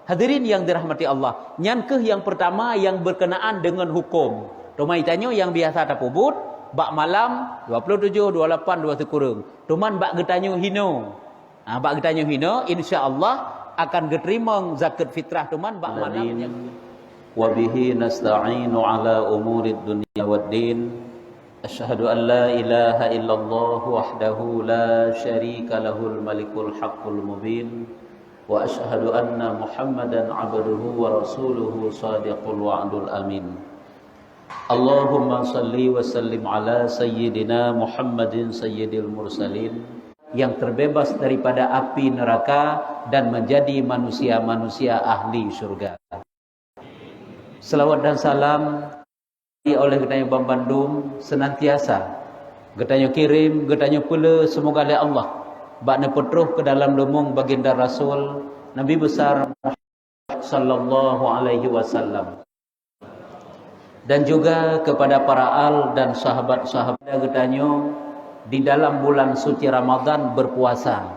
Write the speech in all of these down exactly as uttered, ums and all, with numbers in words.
Hadirin yang dirahmati Allah, nyan keuh yang pertama yang berkenaan dengan hukum. Teuma tanyoe nyang biasa tapeubuet bak malam dua puluh tujuh, dua puluh lapan, dua sikureueng. Teuma bak geutanyoe hino. Ha, bak geutanyoe hino, insya Allah akan geuteurimong zakat fitrah teuma bak malam nyang وبه نستعين على أمور الدنيا والدين. أشهد أن لا إله إلا الله وحده لا شريك له الملك الحق المبين. وأشهد أن محمدا عبده ورسوله صادق الوعد الأمين. اللهم صل وسلم على سيدنا محمد سيد المرسلين. Yang terbebas daripada api neraka dan menjadi manusia-manusia ahli syurga. Selawat dan salam oleh geutanyoe banmandum senantiasa geutanyoe kirim, geutanyoe peule, semoga lé Allah bak neupeutroh keu dalam leumong baginda Rasul Nabi besar Muhammad sallallahu alaihi wasallam. Dan juga kepada para al dan sahabat-sahabat geutanyoe di dalam bulan suci Ramadan berpuasa.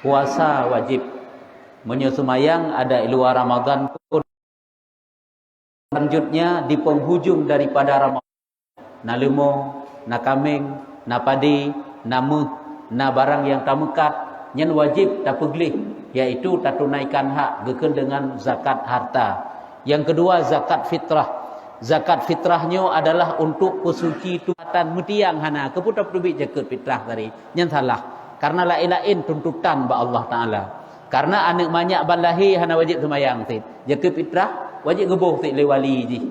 Puasa wajib. Meunyoe seumayang ada i luwa Ramadan pun. Selanjutnya di penghujung daripada Ramadan, na leumo, na kaméng, na padé, na méuh, na barang nyang tameukat, nyan wajéb tapeugleh, yaitu tatunaikan hak geukheun deungon zakat harta. Nyang keudua, zakat fitrah. Zakat fitrah nyoe adalah untuk peusuci tuatan meutiang hana keupeue tapeubiet zakeuet fitrah tadi. Nyan salah. Karena laén-laén tuntutan bak Allah Taala. Karena aneuk manyak ban lahé hana wajéb seumayang cit. Zakeuet fitrah wajéb geuboh cit lé wali jih.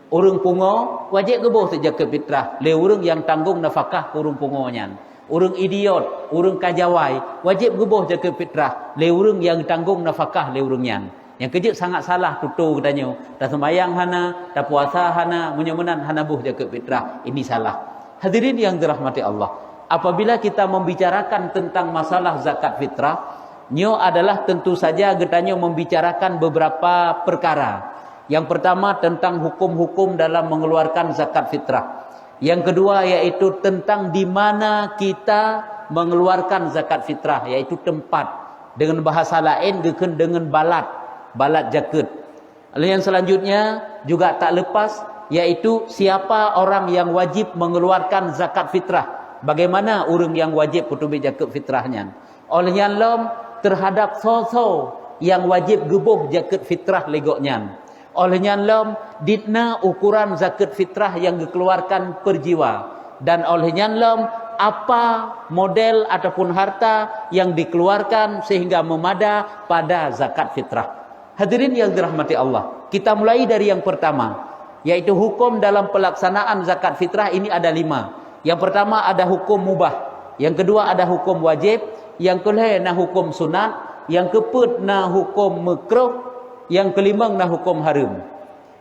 Ureuëng pungo wajéb geuboh cit zakeuet fitrah lé ureuëng nyang tanggong nafakah keu ureuëng pungo nyan. Ureuëng idiot, ureuëng kajawai, wajéb geuboh zakeuet fitrah lé ureuëng nyang tanggong nafakah lé ureuëng nyan. Nyang keujeuet sangat salah tutoe geutanyoe, taseumayang hana, tapuasa hana, meunyoe meunan hana boh zakeuet fitrah. Ini salah. Hadirin yang dirahmati Allah, apabila kita membicarakan tentang masalah zakat fitrah, nyoe adalah tentu saja geutanyoe membicarakan beberapa perkara. Yang pertama tentang hukum-hukum dalam mengeluarkan zakat fitrah. Yang kedua yaitu tentang di mana kita mengeluarkan zakat fitrah, yaitu tempat. Dengan bahasa laén geukheun deungon balat, balat zakeuet. Lalu yang selanjutnya juga tak lepas yaitu siapa orang yang wajib mengeluarkan zakat fitrah. Bagaimana ureuëng nyang wajéb peuteubiet zakeuet fitrah nyan? Óh lheueh nyan lom, terhadap soe-soe nyang wajéb geuboh zakeuet fitrah lé gobnyan. Óh lheueh nyan lom, dikna ukuran zakeuet fitrah nyang geukeuluarkan per jiwa. Dan óh lheueh nyan lom, apa model ataupun harta nyang dikeluarkan sehingga meumada pada zakat fitrah. Hadirin yang dirahmati Allah, kita mulai dari yang pertama, yaitu hukum dalam pelaksanaan zakat fitrah ini ada lima. Yang pertama ada hukum mubah, yang kedua ada hukum wajib, yang keulhée na hukum sunat, yang keupeuet na hukum meukruh, yang keulimong na hukum hareuem.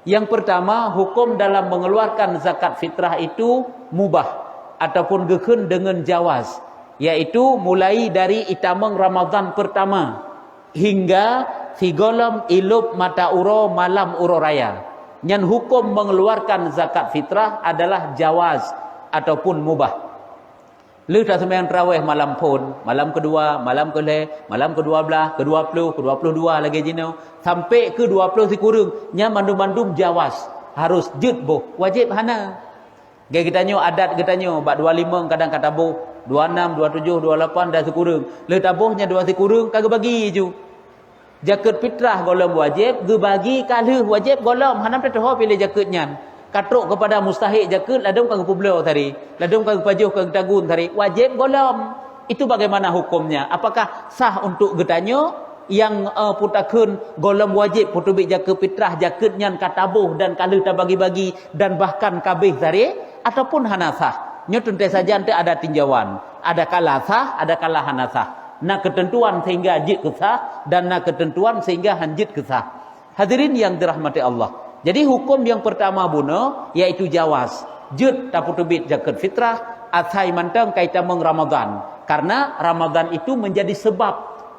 Yang pertama, hukum dalam mengeluarkan zakat fitrah itu mubah ataupun geukheun deungon jawaz, yaitu mulai dari itamong Ramadhan pertama hingga sigohlom ilop mata uroe malam uroe raya. Nyan hukum mengeluarkan zakat fitrah adalah jawaz ataupun mubah. Lheueh taseumayang taraweh malam phon, malam keudua, malam keulhée, malam keudua blaih, keudua ploh, keudua ploh dua lagée jinoe, sampai keu dua ploh sikureueng, nyan mandum-mandum jawaz, harôh jeuet boh, wajéb hana. Lagée geutanyoe adat geutanyoe bak dua limong kadang ka taboh, dua nam, dua tujoh, dua lapan dan sikureueng. Lheueh taboh nyan dua sikureueng ka geubagi ju. Jakeuet fitrah gohlom wajéb, geubagi ka lheueh wajéb gohlom, hana teutuho piléh jakeuet nyan. Ka trok keupada mustahik jakeuet ladôm ka geupeubloe tadi, ladôm ka geupajoh ka geutagun tadi, wajéb gohlom. Itu bagaimana hukumnya? Apakah sah untuk geutanyoe nyang, eh, peutakheun gohlom wajéb peuteubiet jakeuet fitrah, jakeuet nyan ka taboh dan ka lheueh tabagi-bagi dan bahkan ka béh tadi, ataupun hana sah? Nyoe teuntée saja eunteuk ada tinjauan. Ada kala sah, ada kala hana sah. Na keuteuntuan sehingga jeuet keu sah dan na keuteuntuan sehingga han jeuet keu sah. Hadirin yang dirahmati Allah. Jadi hukum yang pertama bunoe yaitu jawaz. Jeuet tapeuteubiet jakeuet fitrah asai mantong ka itamong Ramadhan. Karena Ramadhan itu menjadi sebab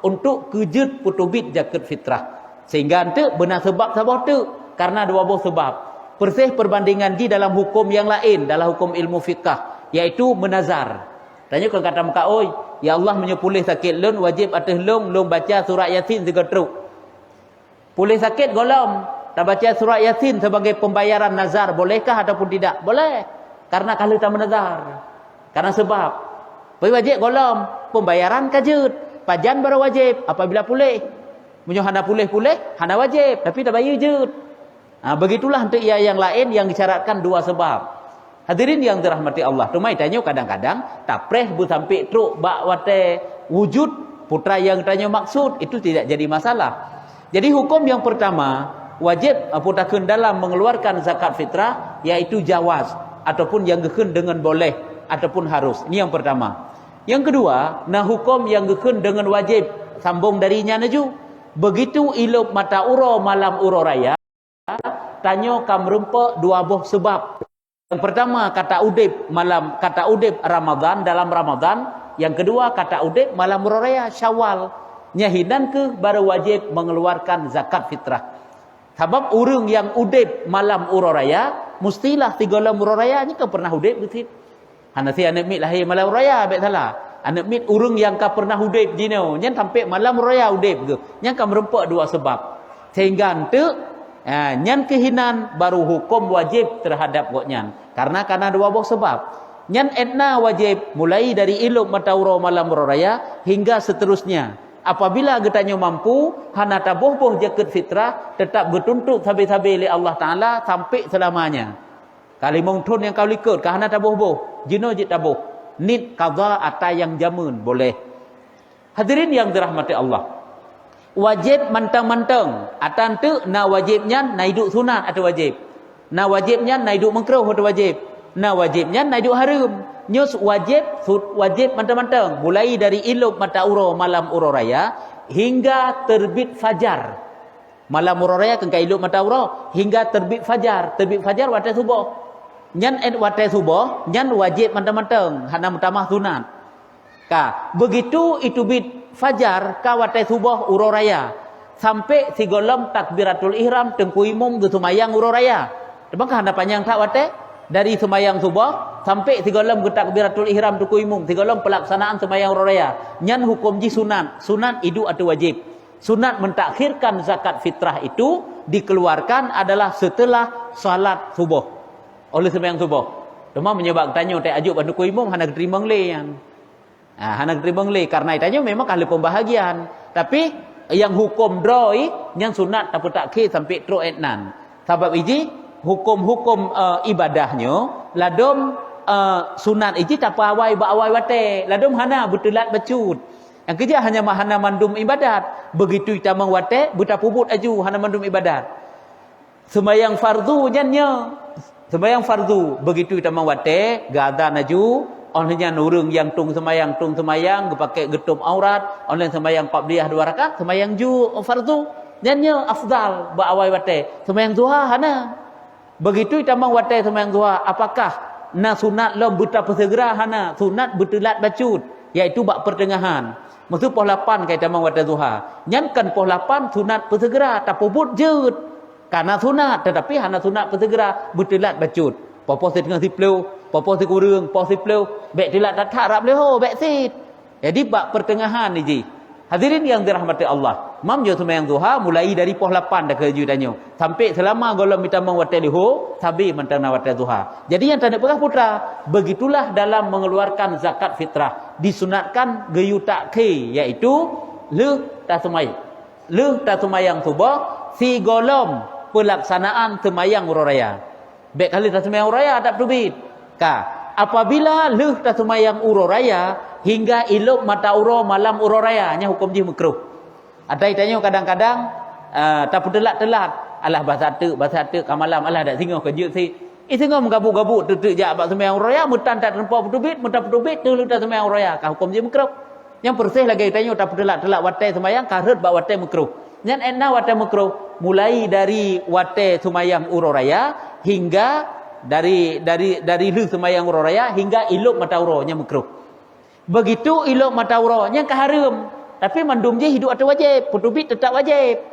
untuk keu jeuet peuteubiet jakeuet fitrah. Sehingga eunteuk beuna sebab saboh teuk karena dua boh sebab. Persis perbandingan jih dalam hukum yang laén, dalam hukum ilmu fiqah, yaitu meunazar. Tanyoe kon ka tameukaôi, "Ya Allah, meunyoe puléh sakét lôn, wajéb ateueh lôn, lôn baca surat Yasin sigoe trok." Puléh sakét gohlom, tabaca surat Yasin sebagai pembayaran nazar, bolehkah ataupun tidak? Boleh. Karena ka lheueh tameunazar. Karena sebab. Tapi wajéb gohlom, pembayaran ka jeuet. Pajan baru wajéb? Apabila puléh. Meunyoe hana puléh-puléh, hana wajéb, tapi tabayeue jeuet. Ha, begitulah untuk ia yang laén yang disyaratkan dua sebab. Hadirin yang dirahmati Allah, teuma tanyoe kadang-kadang tapreh beusampe trok bak watée wujud putra nyang tanyoe maksud, itu tidak jadi masalah. Jadi hukum yang pertama, wajéb, eh, peutakheun dalam mengeluarkan zakat fitrah, yaitu jawaz, ataupun yang geukheun dengan boleh, ataupun harus. Ini yang pertama. Yang kedua, na hukum yang geukheun dengan wajéb, sambong dari nyan laju. Begitu ilop mata uroe malam uroe raya, tanyoe ka meurumpok dua boh seubab. Yang pertama, ka ta udeb malam, ka ta udeb Ramadan, dalam Ramadan. Yang kedua, ka ta udeb malam uroe raya, Syawal. Nyan hinan keuh baru wajéb mengeluarkan zakat fitrah. Sabab ureuëng nyang udeb malam uroe raya, meustilah sigohlom uroe raya nyan ka pernah udeb geuh cit. Hana si aneuk miet lahé malam uroe raya, bék salah. Aneuk miet ureuëng nyang ka pernah udeb jinoe, nyan sampai malam uroe raya udeb geuh. Nyan ka meurumpok dua seubab. Sehingga enteuk, ha, nyan keuh hinan baru hukum wajéb terhadap gobnyan. Karena ka na dua boh seubab. Nyan 'et na wajéb mulai dari ilop mata uroe malam uroe raya hingga seterusnya. Apabila geutanyoe mampu, hana taboh-boh zakat fitrah, teutap geutuntot sabe-sabe lé Allah Taala sampai seulamanya. Ka limong thon nyang ka likot, ka hana taboh-boh, jinoe jeuet taboh. Niet qadha ata nyang jameun, boleh. Hadirin yang dirahmati Allah. Wajéb mantong-mantong, ata enteuk na wajéb nyan na iduek sunat atau wajéb. Na wajéb nyan na iduek meukruh atau wajéb. Na wajéb nyan na iduek hareuem. Nyoe wajéb, su-, wajéb mantong-mantong, mulai dari ilop mata uroe malam uroe raya hingga terbit fajar. Malam uroe raya keu ka ilop mata uroe hingga terbit fajar. Terbit fajar watée suboh. Nyan 'et watée suboh, nyan wajéb mantong-mantong, hana meutamah sunat. Ka, begitu iteubiet fajar ka watée suboh uroe raya, sampai sigohlom takbiratul ihram teungku imum geuseumayang uroe raya. Teuma ka hana panyang that watée, dari seumayang suboh sampai sigohlom geutakbiratul ihram teungku imum, sigohlom peulaksanaan seumayang uroe raya. Nyan hukum jih sunat, sunat iduek ateueh wajéb. Sunat mentakhirkan zakat fitrah itu dikeluarkan adalah setelah salat suboh. Oleh seumayang suboh. Teuma meunyoe bak geutanyoe teuajueb bak teungku imum hana geuteurimong lé nyan. Ha, hana geuteurimong lé karena tanyoe memang ahli pembahagian. Tapi nyang hukum droe nyan sunat tapeutakhir sampai trok 'et nan. Sabab iji hukum-hukum, eh, ibadah nyoe ladom, eh, sunat iji tapeuawai bak awai watée. Ladom hana beuteulat bacut. Nyang keujah hanya mahana mandum ibadat. Begitu itamong watée, beutapeubuet aju hana mandum ibadat. Seumayang fardu nyan nyoe. Seumayang fardu, begitu itamong watée, geuazan aju, óh lheueh nyan ureuëng nyang tueng seumayang, tueng seumayang, geupakée geutôb aurat, óh lheueh seumayang qabliyah dua rakaat, seumayang ju fardu. Nyan nyoe afdal bak awai watée. Seumayang zuha hana. Begitu itamong watée seumayang zuha, apakah na sunat lom beutapeuseugeura hana? Sunat beuteulat bacut, yaitu bak peuteungahan. Meuseu poh lapan ka itamong watée zuha. Nyan kan poh lapan sunat peuseugeura, tapeubuet jeuet. Ka na sunat, tetapi hana sunat peuseugeura, beuteulat bacut. Poh-poh siteungoh siplôh, poh-poh sikureueng, poh siplôh, bék teulat that-that rab leuho, bék cit. Jadi bak peuteungahan iji. Hadirin yang dirahmati Allah, mam nyoe seumayang zuha mulai dari poh lapan dakeuh ju tanyoe sampai seulama gohlom itamong watée leuho, sabe mantong na watée zuha. Jadi nyang taneuk peugah putra, begitulah dalam mengeluarkan zakat fitrah disunatkan geuyue takhir, yaitu lheueh taseumayang. Lheueh taseumayang suboh sigohlom peulaksanaan seumayang uroe raya. Bék ka lheueh taseumayang uroe raya that teubiet. Ka, apabila lheueh taseumayang uroe raya hingga ilop mata uroe malam uroe raya, nyan huköm jih meukruh. Atai tanyoe kadang-kadang, eh, tapeuteulat-teulat, alah basa teuk, basa teuk ka malam, alah dak singoh ka jeuet sit. Ih, singoh meugabuk-gabuk teuk-teuk jak bak seumayang uroe raya, meutan that teumpat peuteubiet, meutan peuteubiet teuh lheueh taseumayang uroe raya, ka huköm jih meukruh. Nyang peureuseh lagée tanyoe tapeuteulat-teulat watée seumayang ka rhot bak watée meukruh. Nyan 'et na watée meukruh, mulai dari watée seumayang uroe raya hingga dari, dari, dari lheueh seumayang uroe raya hingga ilop mata uroe nyan meukruh. Begitu ilop mata uroe nyan ka hareuem, tapi mandum jih hidup ateueh wajéb, peuteubiet teutap wajéb.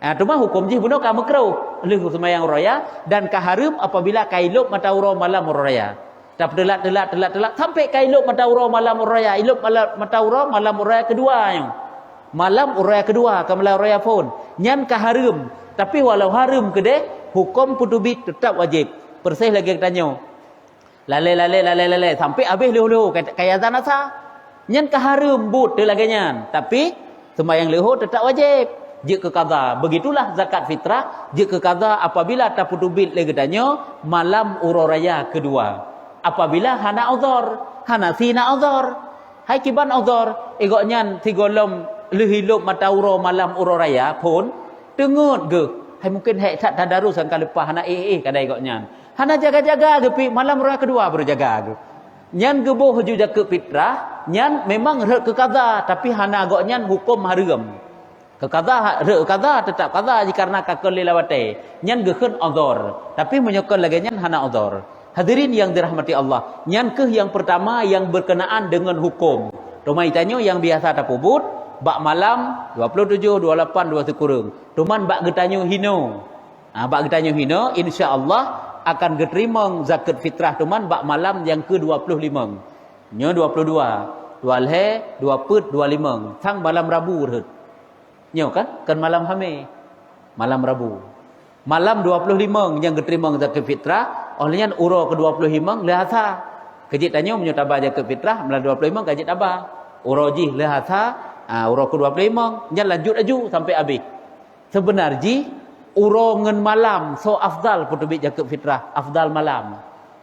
Ha, teuma huköm jih bunoe ka meukruh lheueh seumayang uroe raya dan ka hareuem apabila ka ilop mata uroe malam uroe raya. Tapeuteulat-teulat, teulat-teulat sampai ka ilop mata uroe malam uroe raya, ilop mala-, mata uroe malam uroe raya keudua nyoe. Malam uroe raya keudua, ka malam uroe raya phon. Nyan ka hareuem, tapi walau hareuem keudeh, huköm peuteubiet teutap wajéb. Persis lagée geutanyoe. Lalée-lalée, lalée-lalée, sampai habéh leuho-leuho, ka-, kaya azan asa. Nyan ka hareuem buet lagée nyan, tapi seumayang leuho teutap wajéb. Jeuet keu kaza. Begitulah zakat fitrah, jeuet keu kaza apabila tapeuteubiet lé geutanyoe malam uroe raya keudua. Apabila hana uzor, hana sina uzor. Hai kiban uzor, eh, gobnyan sigohlom lheueh ilop mata uroe malam uroe raya phon, teungeut geuh. Hai mungken hék that tadarus nyang ka leupah, hana éh-éh kadai gobnyan. Hana jaga-jaga geuh pih, malam uroe keudua baru jaga geuh. Nyan geuboh ju zakeuet fitrah, nyan memang rhot keu kaza, tapi hana gobnyan huköm hareuem. Keu kaza, rhot keu kaza, teutap kaza jih kareuna ka keu lé lam watée. Nyan geukheun uzor. Tapi meunyoe kon lagée nyan hana uzor. Hadirin yang dirahmati Allah, nyan kheueh nyang peurtama nyang berkenaan deungon huköm. Teuma tanyoe nyang biasa tapeubuet bak malam dua puluh tujoh, dua puluh lapan, dua sikureueng. Teuma bak geutanyoe hinoe. Ha, bak geutanyoe hinoe, insya Allah akan geuteurimong zakeuet fitrah teuma bak malam nyang keu dua puluh limong. Nyoe dua puluh dua, dua lhée, dua peuet, dua limong. Sang malam Rabu rhot. Nyoe kan, kan malam Hamé. Malam Rabu. Malam dua puluh limong nyang geuteurimong zakeuet fitrah, óh lheueh nyan uroe keu dua puluh limong lheueh asa. Keu jih tanyoe meunyoe taba zakeuet fitrah, malam dua puluh limong ka jeuet taba. Uroe jih lheueh asa, ha, uroe keu dua puluh limong, nyan lanjut laju sampai habéh. Seubeuna jih, uroe ngon malam, soe afdal peuteubiet zakeuet fitrah, afdal malam.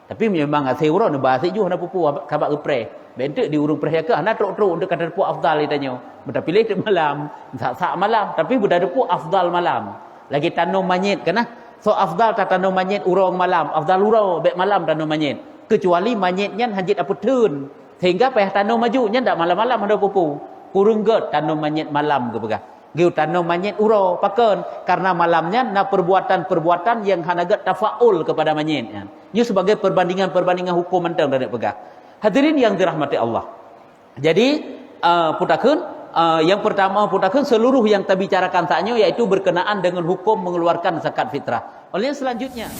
Tapi memang hase uroe neuba sit ju hana peue-peue, sabab geupreh. Bék teuk di ureuëng preh zakeuet hana trok-trok untuk ka tateupeue afdal geutanyoe. Beutapiléh teuk malam, sak-sak malam, tapi beutateupeue afdal malam. Lagée tanom manyét kan nah. Soe afdal tatanom manyét uroe ngon malam, afdal uroe, bék malam tanom manyét. Keucuali manyét nyan hanjeuet apeutheun, sehingga payah tanom maju, nyan dak malam-malam hana peue-peue. Kureueng gét tanom manyét malam geupeugah. Geutanom manyét uroe. Pakon? Karena malam nyan na perbuatan-perbuatan nyang hana gét tafaul kepada manyét nyan. Nyoe sebagai perbandingan-perbandingan huköm mantong dan peugah. Hadirin yang dirahmati Allah. Jadi, uh, peutakheun, uh, yang pertama peutakheun seluruh yang tabicarakan saat nyoe yaitu berkenaan dengan huköm mengeluarkan zakat fitrah. Oleh selanjutnya,